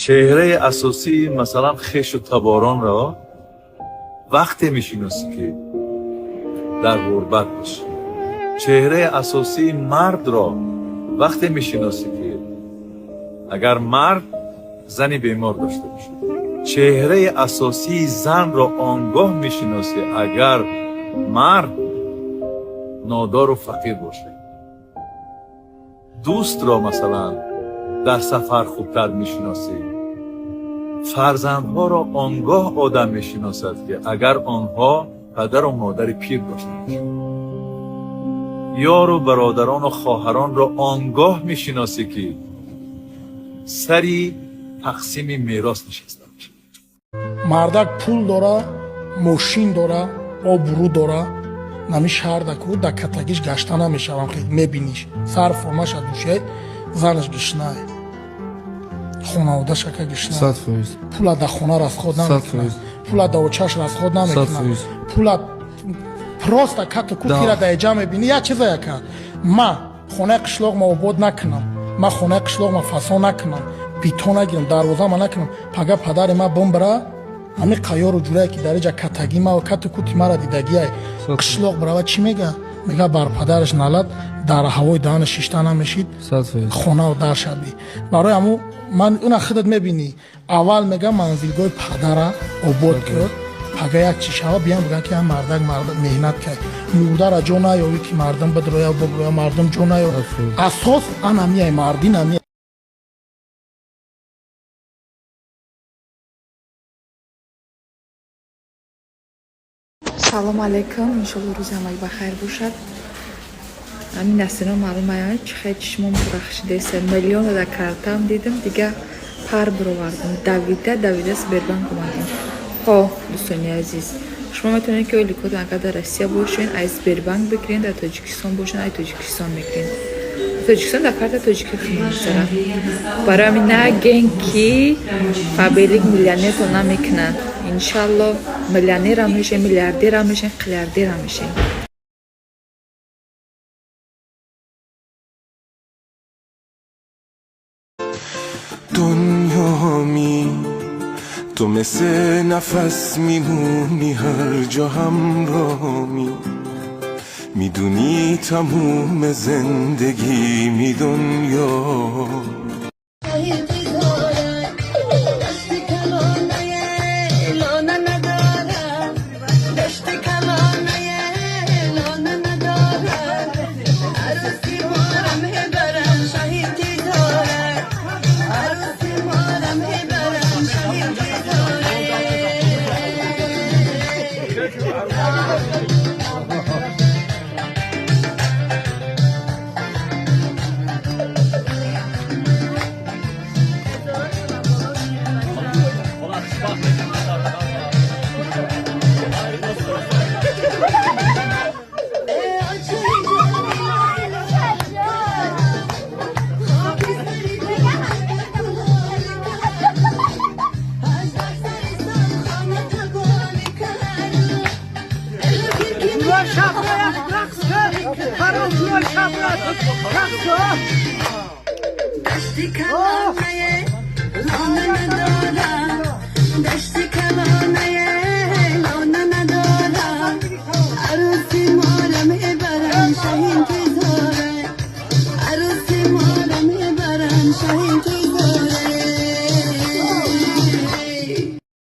Чеҳраи асосии, масалан, хешу таборонро вақте мешиносӣ, ки дар ғурбат бошӣ. Чеҳраи асосии мардро вақте мешиносӣ, ки агар мард зани бемор дошта бошад. Чеҳраи асосии занро он гоҳ мешиносӣ, агар мард нодору фақир бошад. Дӯстро, масалан, дар сафар хубтар мешиносӣ. Фарзандҳоро он гоҳ одам мешиносад, ки агар онҳо падару модари пир дошта бошанд. Ёру бародарону хоҳаронро он гоҳ мешиносӣ, ки сари тақсими мерос нишаста бошад. Мардак пул дора, мошин дора, обрӯ дора, нами шаҳрда ку да катагиш гашта намешавам. Хел мебиниш, сар формаша душе, занаш гишнае, хонаводашака гишна. 100%. Пула да хона расход намекунад, пула да очаш расход намекунад, пула просто кату кутира да эҷа мебини. Як чиза яка ма хонаи қишлоқма обод накунам, ма хонаи қишлоқма фасон накунам, бито нагирам, дарвозама накунам, пага падари ма бумбра, ҳами қайёру ҷурае, ки дар иҷа катагӣ ма кату кути мара дидагиай, қишлоқ брава, чӣ мега? Мега, бар падараш налад, дар ҳавои даҳана шишта намешид, хонау дар шаби. Барои ҳаму ман уна худат мебинӣ, аввал мега, манзилгоҳи падара обод кӯ, пага як чи шава, биям биган, ки мардак меҳнат кард, мурдара ҷо наёвӣ, ки мардум бидроя, буброя, мардум ҷо наёв. Асос анамияй марди намия. Салом алейкум, иншолло, рӯзи ҳамагӣ бахайр бошад. Ҳамин дастино маълум ая, чӣ хел чишмом рахшидеса. Миллионо дар картам дидам, дига пар бировардам, давида давида Сбербанк омадем. Хо, дӯстони азиз, шумо метавонед, ки ойликотон агар дар Россия бошен, аз Сбербанк бигирен, дар Тоҷикистон бошен, ай Тоҷикистон мегирен. Тоҷикистон дар карта тоҷикӣ мегузарад. Барои ҳамин наген, ки Фаберлик миллионертон намекунад. Иншалло, миллионерам мешем, миллиардерам мешем, қиллиардерам мешем. دنیامی تو مثل نفس میمونی، هر جا همرامی، میدونی تموم زندگی می دنیا. دست کلانه لانه ندارم، دشت کلانه لانه ندارم، عروسی مارم برم شهیدی دارم، عروسی مارم برم شهیدی دارم.